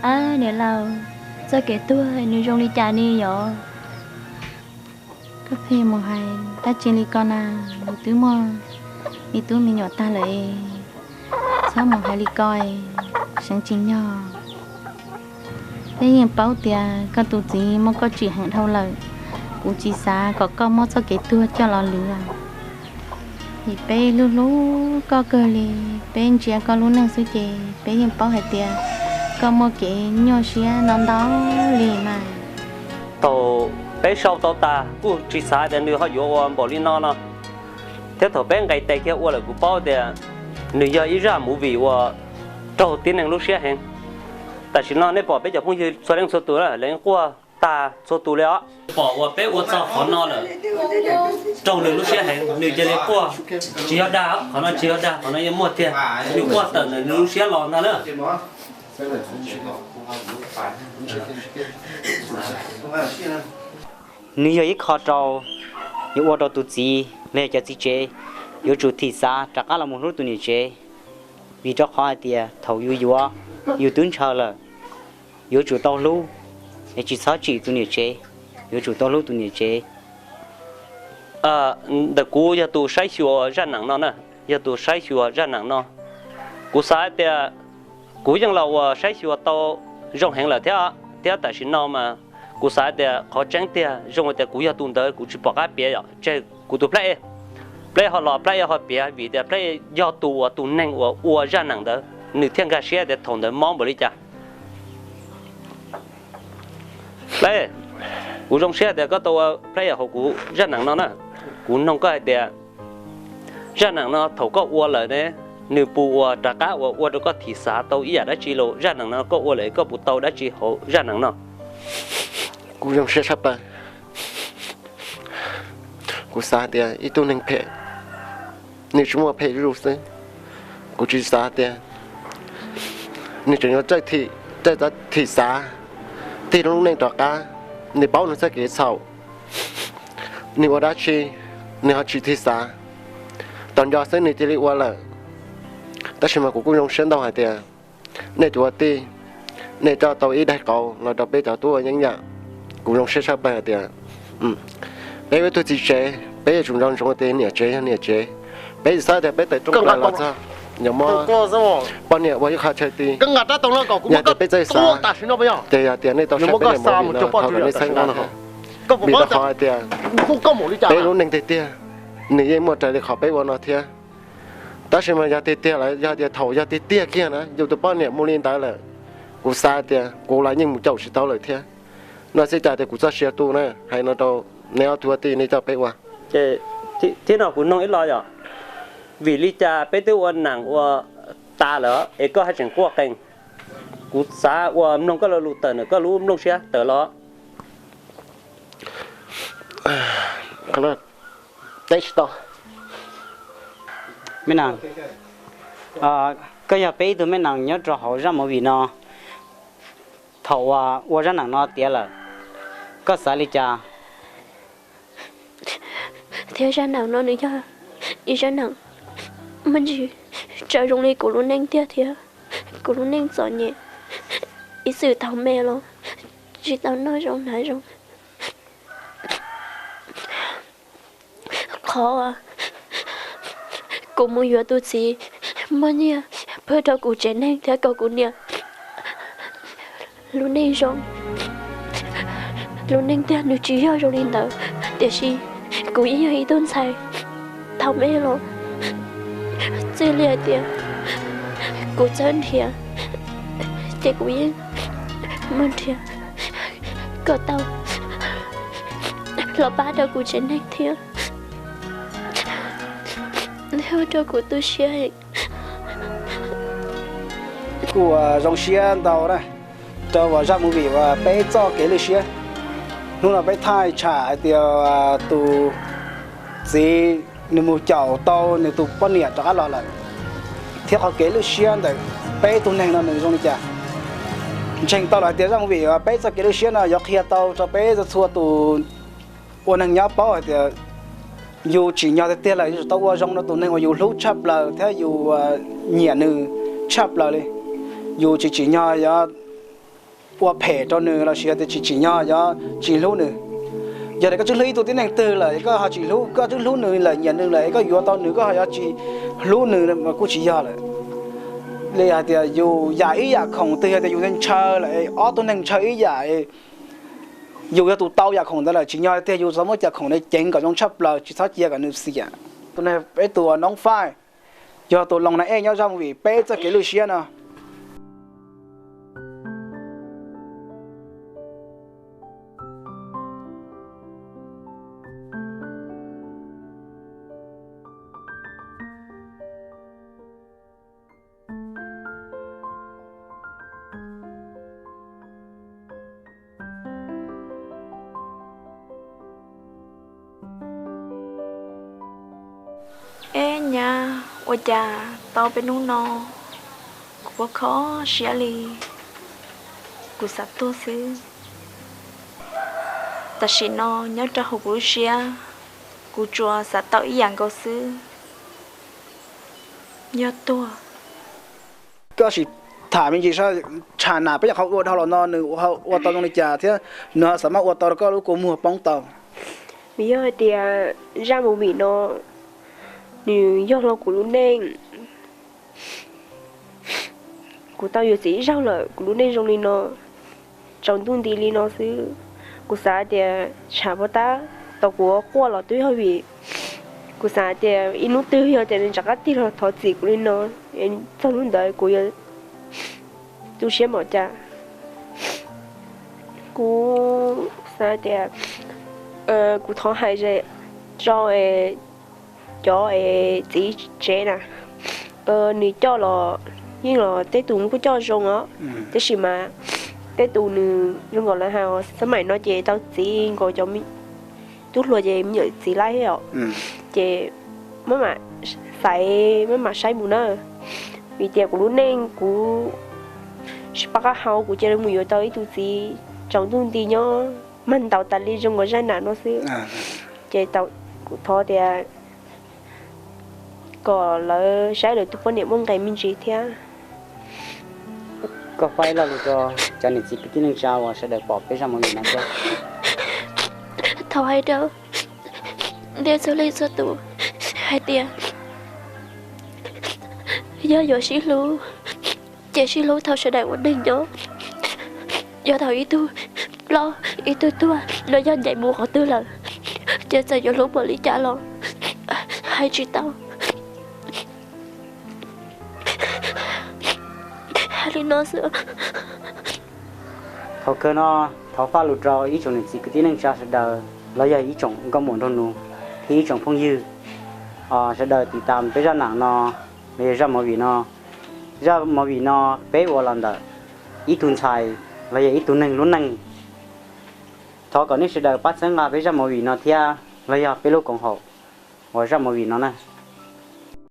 Ab niam laus, txoj kev tuag nws zoo li cas ni yom? Koj pheej mus hais dab tsi li ko na, yus twb muaj me tub me nyuam tag lawm, txhob mus hais li ko, seev tsis nyog. Peb yeej paub tias koj tus txiv muab koj tsim heev dhau lawm, kuv tsis xav kom koj muab txoj kev tuag coj los lwm. Vim peb hlub hlub koj kawg li, peb ntsia koj lub neej xwb ces peb yeej paub hais tias koj muaj kev nyuaj siab ntau ntau li mas. Thaum peb sau tau tas kuj tsis xav tias nws ho yuav ua npaum li no no, thiab thaum peb nqis tes kiag ua lawm kuv paub tias nws yog ib zaj movie uas raug tib neeg lub siab heev. Tam sim no nej pom peb cov phooj ywg txhua leej txhua tus lawv quaj tag txhua tus li os. Pom uas peb ua txog qhov no lawm, raug nws lub siab heev, nws cia li quaj. Tsis yog dag, qhov no tsis yog dag, qhov no yeej muaj tiag. Nws quaj tawm ntawm nws lub siab los ntag na. Nws yog ib qho rau, yuav ua rau tus txiv los yog cov txiv tsev yuav tsum thim xav rov qab los mus hlub tus niam tsev, vim rau qhov hais tias thaum yus yuav, yus twb ntshaw lawm, yuav tsum tau hlub, es tsis txhob tsim tus niam tsev, yuav tsum tau hlub tus niam tsev. Ntawm kuv yog tus saib xyuas zaj neem no na, yog tus saib xyuas zaj neem no, kuv xav tias kuv yeej los ua saib xyuas tau zoo heev lawm thiab, thiab tam sim no mas kuv xav tias qhov tseeb tiag zoo tias kuv yog tus ntawd kuv tsis pom qab piav yom, tseg kuv tus plab, plab ho los plab ho piav vim tias plab yog tus uas tus neeg uas ua zaj neem ntawd, nws thiaj nkag siab tias thaum ntawd mob npaum li cas. Plab, kuv zoo siab tias koj tau ua plab hauv kuv zaj neem no na. Kuv noog koj hais tias zaj neem no thaum koj ua lawm ne, nws puas ua rov qab uas ua rau koj thim xav tau ib yam dab tsi los? Zaj neem no koj ua lawm koj puas tau dab tsi hauv zaj neem no? Kuv zoo siab tshaj plaws. Kuv xav hais tias ib tug neeg phem, nws tsuas muaj phem zuj zus xwb. Kuv tsis xav tias nws tseem yuav raws thim xav tig lub neej rov qab. Nws paub nws txoj kev txhaum, nws ua dab tsi nws ho tsis tig xav, tau nco xwb nws cia li ua lawm. Tab sis mas kuv kuj zoo siab ntau hais tias nej cov ua tij, nej coj tau ib daig qauv los rau peb cov tub ua yeeb yam. Kuv zoo siab tshaj plaws hais tias peb ua ib tug txiv tsev peb yuav tsum nco ntsoov tias niam tsev yog niam tsev. Peb tsis xav tias peb tawm rooj plaws los txog yuav muab poj niam ua ib qho chaw ti. Yog tias peb txawj xav, ces yog tias nej tau saib peb daim movie no thov kom nej txhawb nqa no, vim rau qhov hais tias peb lub neej tiag tiag nws yeej muaj raws li qhov peb ua no thiab. Tab sis mas yog tiag tiag lawm, yog tias thaum yog tiag tiag kiag na yus tus poj niam mus li ntawd lawm, kuv xav tias kuv los yeej mus caum tsis tau lawm thiab. No xij cas tias kuv txoj sia tu na, hais no rau neb ob tug ua tij nej coj peb ua. Thiab no kuv noog ib lo yom, vim li cas peb twb ua neem ua tas lawm es koj haj tseem quaj qees? Kuv xav ua mloog koj lo lus tawm ntawm koj lub nplooj siab tawm los. Teb tsis tau. Me nees, koj yog peb ib tug me nees nyob rau hauv zaj movie no. Thaum uas ua zaj neem no tiav lawm, koj xav li cas? Thiab zaj neem no nws yog ib zaj neem muaj ntsis tsav zoo li kuv lub neej tiag thiab. Kuv lub neej txom nyem, ib txwm tau me los tsis tau noj zoo hnav zoo. Qhov kuv mus yuav tus txiv muaj nyiaj pab rau kuv tsev neeg thiab kom kuv niam lub neej zoo. Lub neej tiag nws tsis yog zoo li ntawd, tiam sis kuv yeej yog ib tug ntxhais thaum me los txij li hais tias kuv txawj nrhiav, ces kuv yeej muaj nrhiav kom tau los pab rau kuv tsev neeg thiab. Ua rau kuv tu siab. Kuv zoo siab ntau na, rau uas zaj movie uas peb txoj kev lwj siab. Hnub no peb thaij tsham hais tias tus txiv nws mus caum tau nws tus poj niam rov qab los lawm, thiab qhov kev lwj siab ntawm peb tug neeg no nws zoo li cas. Ntseeg tau lawm hais tias zaj movie uas peb txoj kev lwj siab no yuav qhia tau rau peb txhua tus ua neeg nyob paub hais tias yus tsim nyog tiag tiag lawm yus tau ua zoo rau tus neeg uas yus hlub tshaj plaws thiab yus nyiam nws tshaj plaws li. Yus tsis tsim nyog yuav ua phem rau nws los sis yog tias tsis tsim nyog yuav tsis hlub nws. Yog tias koj twb hlub ib tug tib neeg twg lawm, koj ho tsis hlub, koj twb hlub nws lawm, nyiam nws lawm es koj yuav tau nws, koj ho yuav tsis hlub nws mas kuj tsis yog lawm. Li hais tias yus yam ib yam khoom twg, yog tias yus ntshaw lawm, ob tug neeg ntshaw ib yam, yus yog tus tau yam khoom ntawd lawm, tsis nyog tiag, yus txhob muab cov khoom ntawd ceev kom zoo tshaj plaws, tsis txhob cia kom nws xiam. Tus no peb tus Noov Faij, yog tus Loos Na Ej nyob zaj movie peb txoj kev lwj siab no. Eb nyab, ua cas tau peb hnub no kuv pom kho siab li, kuv xav tuag xwb. Tam sim no nyob rau hauv kuv lub siab, kuv tsuas xav tau ib yam nkaus xwb, yog tuag. Koj sim tham me ntsis saib, tsham nam peb nyuam qhuav ua dhau los no nws ua tau zoo li cas thiab nws ho xav maj ua tau rau koj lub kua muag poob tau. Vim yog hais tias zaj movie no nws yog hlo kuv lub neej. Kuv tau yuav txiv ib zaug lawm, kuv lub neej zoo li no, tsaus ntuj nti li no xwb. Kuv xav tias tshav puas tab tom kuv ua quaj los twb yog vim kuv xav tias ib hnub twg yog tias nws rov qab tig los thov txim kuv li no, txog hnub ntawd kuv yuav tu siab npaum cas. Kuv xav tias kuv thov hais rau cov txiv tsev na, nws coj los yeej los tej tus kuj coj zoo os, tab sis mas tej tus nws zoo nkaus lawv hais xab maim no ces tau txiv nkaus cov tub hluas ces me nyuam txiv laib os, ces maj mam xaiv maj mam saib mus na. Vim tias kuv lub neej kuv sib pab qab hau, kuv cia li mus yuav tau ib tug txiv tsaus ntuj nti nyob mag ntaus tas li zoo nkaus zaj nam no xwb. Ces kuv thov tias kom lawv saib lawv tus poj niam muaj nqis me ntsis thiab. Koj faib lo lus rau cov niam txiv kwv tij neej tsa uas sawv daws pom peb zaj movie no thiab. Thov hais rau nej txhua leej txhua tus hais tias yog yuav sib hlub ces sib hlub thaum sawv daws ua neeg nyob. Yog thaum ib tug ploj ib tug tuag no yog ncaim mus qhov twg lawm, ces txawm yuav hlub npaum li cas los hais tsis tau. Hais li no xwb. Thaum kawg no thov faj lus rau ib tsoom niam txiv kwv tij neej tsa sawv daws los yog ib tsoom nkauj muam nraug nus thiab ib tsoom phooj ywg sawv daws tiv tam peb zaj nam no los yog zaj movie no. Zaj movie no peb ua los ntawm ib tug ntxhais los yog ib tug neeg lub neej. Thov kom nej sawv daws pab txhawb nqa peb zaj movie no thiab los yog peb lub koom haum uas zaj movie no na.